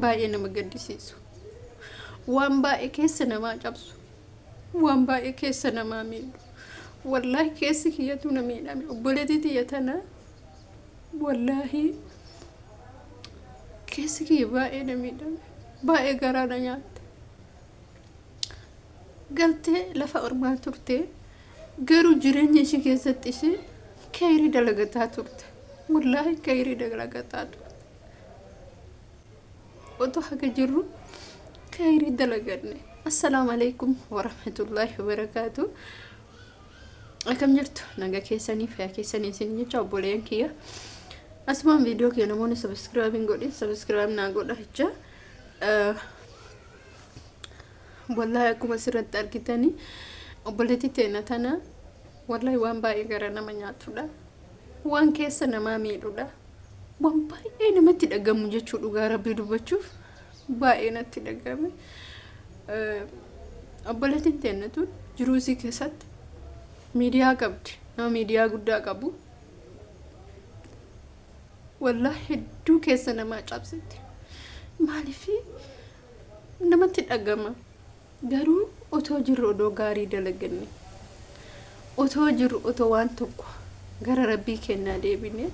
baay'ee nama gaddisiisu. Waan baay'ee keessa namaa cabsu. Waan baay'ee keessa namaa miidhu. Wallaahi keessi kiyyatu na miidhame. Obboleettii tiyya tana wallaahi keessi kiyya baay'ee na miidhame. Baay'ee garaa na nyaatte. Galtee lafa ormaa turte garuu jireenya ishii keessatti ishee keyrii dalagataa turte. Wallaahi keyrii dalagataa turte. Otoo haga jirru keyrii dalaganne. Assalaamu alaikum warahmatullaahi wabarakaatu. Akkam jirtu nagaa keessanii fayyaa keessanii isin jecha obboleeyyan kiyya. Asumaan viidiyoo kiyya namoonni sabiskiraayib hin godhin sabiskiraayib naa godha jecha. Wallahi akkuma asirratti argitanii obboleettii teena tana wallahi waan baay'ee gara nama nyaatudha. Waan keessa namaa miidhudha. Waan baay'ee namatti dhagamu jechuu dhugaa rabbii dubbachuuf baay'ee natti dhagame. Obboleettiin teena tun jiruu isii keessatti miidiyaa qabdi. Nama miidiyaa guddaa qabu. Wallahi hedduu keessa namaa cabsiti. Maaliif namatti dhagama. Garuu otoo jirru odoo gaarii dalaganne, otoo jirru otoo waan tokko gara rabbii kennaa deebine,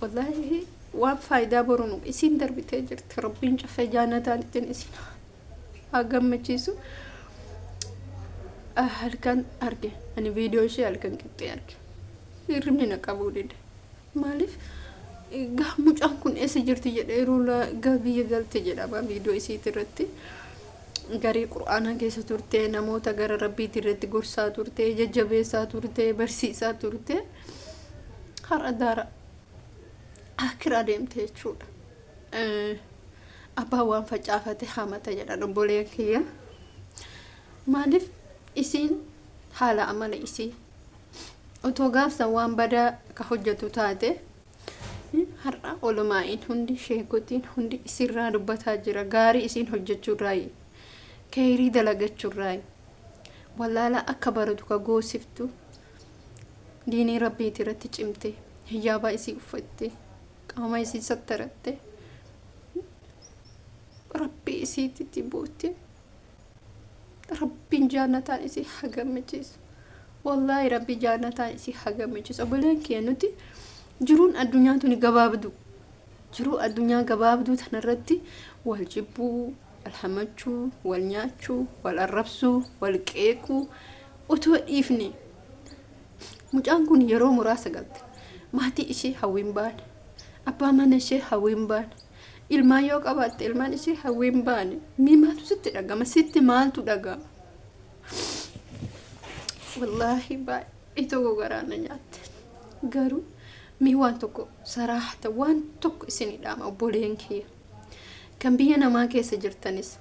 wallaahi waan faayidaa boru nu isiin darbitee jirti. Rabbiin caffee jaannataan ittiin isin haa gammachiisu. Halkan arge ani viidiyoo ishee halkan qixxee arge. Hirribni na qabuu dide. Maaliif gaa mucaan kun eessa jirti jedhee yeroo gaa biyya galte jedhama viidiyoo isiiti irratti. Garii qur'aanaa keessa turte namoota gara rabbiiti irratti gorsaa turte jajjabeessaa turte barsiisaa turte har'a daara akiraa deemte jechuudha. Abbaan waan facaafate hamata jedhan obboleeyyan kiyya. Maaliif isiin haala amala isii Otoo gaaf san waan badaa ka hojjatu taate har'a olomaa'iin hundi sheekotiin hundi isirraa dubbataa jira gaarii isiin hojjachuurraayi keeyrii dalagachuurraayi wallaalaa akka baratu ka goosiftu diinii rabbiiti irratti cimte hijaabaa isii uffatte qaama isii sattaratte rabbii isiititti bootte Rabbiin jaannataan isii haa gammachiisu. Wallaahi rabbi jaannataan isii haa gammachiisu. Obboleen kiyya nuti jiruun addunyaa tuni gabaabduu. Jiruu addunyaa gabaabduu tanarratti wal jibbuu, wal hamachuu, wal nyaachuu, wal arrabsuu, wal qeequu otoo dhiifne. Mucaan kun yeroo muraasa galte. Maatii ishee hawwiin baane. Abbaa mana ishee hawwiin baane. Ilmaan yoo qabaatte ilmaan ishee hawwii hin baane. Mee maaltu sitti dhagama? Sitti maaltu dhagama? Wallaahi baay'ee tokko garaa na nyaatte. Garuu mee waan tokko saraahata waan tokko isinii dhaama obboleen kiyya. Kan biyya namaa keessa jirtanis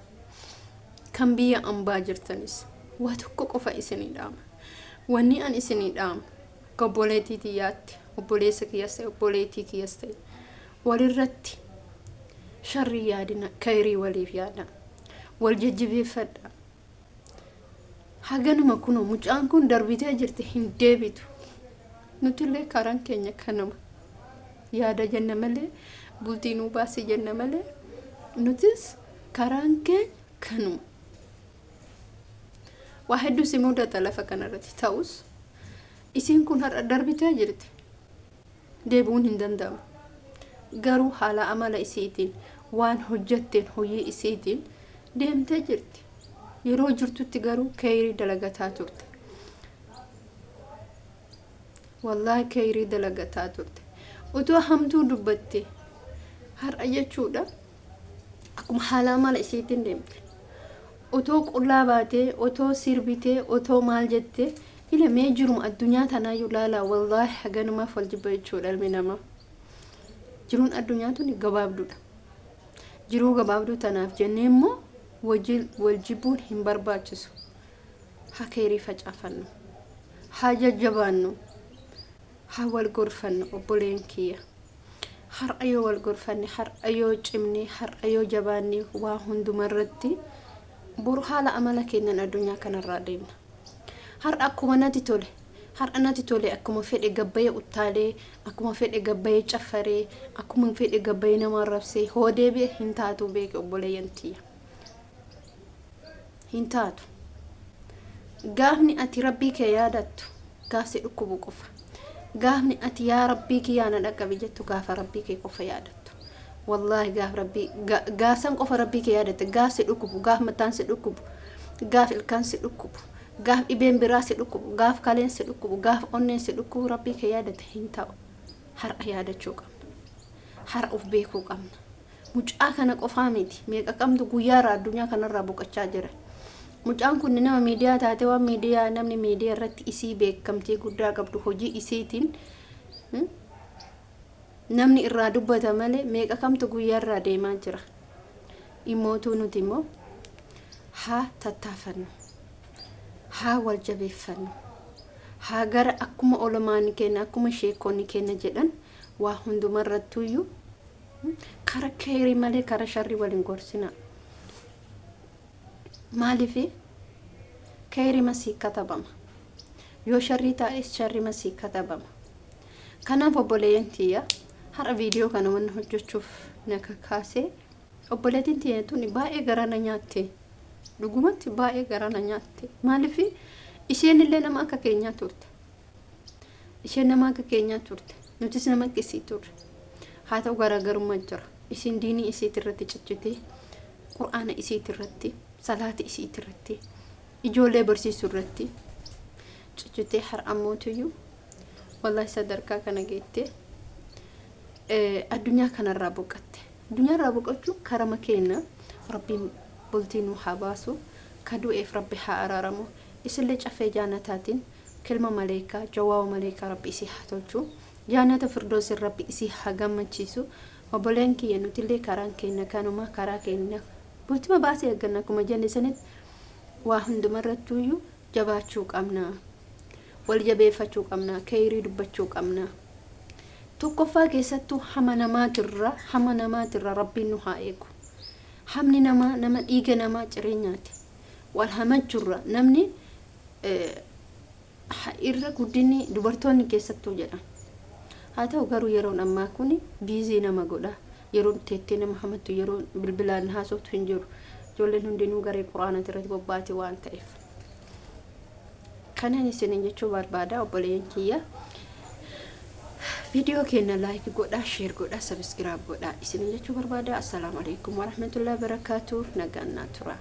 kan biyya ambaa jirtanis waa tokko qofa isinii dhaama. Wanni an isinii dhaamu akka obboleettii tiyyaatti obboleessa kiyyas ta'e obboleettii kiyyas ta'e Walirratti sharrii yaadina kayrii waliif yaada. Wal jajjabeeffadha. Haganuma kunoo mucaan kun darbitee jirti hin deebitu. Nutillee karaan keenya kanuma. Yaada jenna malee bultii nuu baasi jenna malee nutis karaan keenya kanuma. Waa hedduu si mudata lafa kanarratti ta'us isiin kun har'a darbitee jirti. deebi'uun hin danda'amu. Garuu haala amala isiitiin waan hojjatteen hojii isiitiin deemtee jirti. Yeroo jirtutti garuu keeyrii dalagataa turte. Wallaahi keeyrii dalagataa turte. Utuu hamtuu dubbatte har'a jechuudha akkuma haala amala isiitiin deemte. Otoo qullaa baatee, otoo sirbitee, otoo maal jettee Ila mee jiruma addunyaa tanaayyuu laalaa wallaahi haganumaaf wal jibba jechuudha ilmi namaa. Jiruun addunyaa tuni gabaabduudha. Jiruu gabaabduu tanaaf jennee immoo wal jibbuun hin barbaachisu. Haa keerii facaafannu. Haa jajjabaannu. Haa wal gorfannu obboleen kiyya. Har'a yoo wal gorfanne, har'a yoo cimne, har'a yoo jabaanne waa hundumarratti boru haala amala keenyan addunyaa kanarraa deemna. Har'a akkuma natti tole, Har'a natti tole akkuma fedhe gabbayee uttaalee, akkuma fedhe gabbayee caffaree, akkuma fedhe gabbayee nama arrabsee hoo deebi'e hin taatu beeki obboleeyyan tiyya. Hin taatu. Gaafni ati Rabbii kee yaadattu gaaf si dhukkubu qofa. Gaafni ati yaa Rabbii kiyyaa na dhaqqabi jettu gaafa Rabbii kee qofa yaadattu. Wallaahi gaaf Rabbii gaaf san qofa Rabbii kee yaadatte gaaf si dhukkubu gaaf mataan si dhukkubu gaaf ilkaan si dhukkubu gaaf dhibeen biraa si dhukkubu gaaf kaleen si dhukkubu gaaf onneen si dhukkubu Rabbii kee yaadatte hin ta'u. Har'a yaadachuu qabna. Har'a of beekuu qabna. Mucaa kana qofaa miti meeqa kamtu guyyaarraa addunyaa kanarraa boqachaa jira. Mucaan kun nama miidiyaa taate waan miidiyaa namni miidiyaa irratti isii beekamtii guddaa qabdu hojii isiitiin namni irraa dubbata malee meeqa kamtu guyyaarraa deemaa jira. Immootuu nuti immoo haa tattaafannu. Haa wal jabeeffannu. Haa gara akkuma olomaani keenya akkuma sheekonni keenya jedhan waa hundumarrattuyyuu Kara keeyrii malee kara sharrii wal hin gorsinaa. Maaliif keeyrima sii katabama. Yoo sharrii taa'es sharrima sii katabama. Kanaaf obboleeyyan tiyya har'a viidiyoo kana wanna hojjechuuf na kakaase obboleettiin tiyya tuni baay'ee garaa na nyaatte. Dhugumatti baay'ee garaa na nyaatte. Maaliif isheen illee nama akka keenyaa turte. Isheen nama akka keenyaa turte. Nutis nama akka isii turre. Haa ta'u garaagarummaa jira. Isiin diinii isiiti irratti cichitee, qur'aana isiiti irratti, salaata isiiti irratti, ijoollee barsiisuu irratti cichitee har'a ammootiyyuu wallahi sadarkaa kana geettee addunyaa kanarraa boqatte. Addunyaarraa boqochuun karama keenya Rabbiin bultii nu haa baasu. Ka du'eef Rabbi haa araaramu. Isillee caffee jaanataatiin Kilma maleeykaa jawaawa maleeykaa rabbi isii haa tolchu jaannata firdoosin rabbi isii haa gammachiisu obboleen kiyya nutillee karaan keenna kanuma karaa keenna bultima baasii eegganna akkuma jenne sanitti waa hundumarrattuuyyuu jabaachuu qabna wal jabeeffachuu qabna keeyrii dubbachuu qabna tokkoffaa keessattuu hama namaatirra hama namaatirra rabbiin nu haa eegu hamni namaa nama dhiiga namaa ciree nyaate wal hamachurra namni irra guddinni dubartoonni keessattuu jedha. Haa ta'u garuu yeroon ammaa kun biizii nama godha. Yeroon teettee nama hamattu yeroon bilbilaan haasoftu hin jiru. Ijoolleen hundinuu garee quraanati irratti bobbaate waan ta'eef. Kanan isinin jechuu barbaada obboleeyyan kiyya. Viidiyoo keenya laayik godhaa, sheer godhaa, sabiskiraayib godhaa isinin jechuu barbaada. Assalaamu alaikum warahmatullahi wabarakaatu. Nagaan naa tura.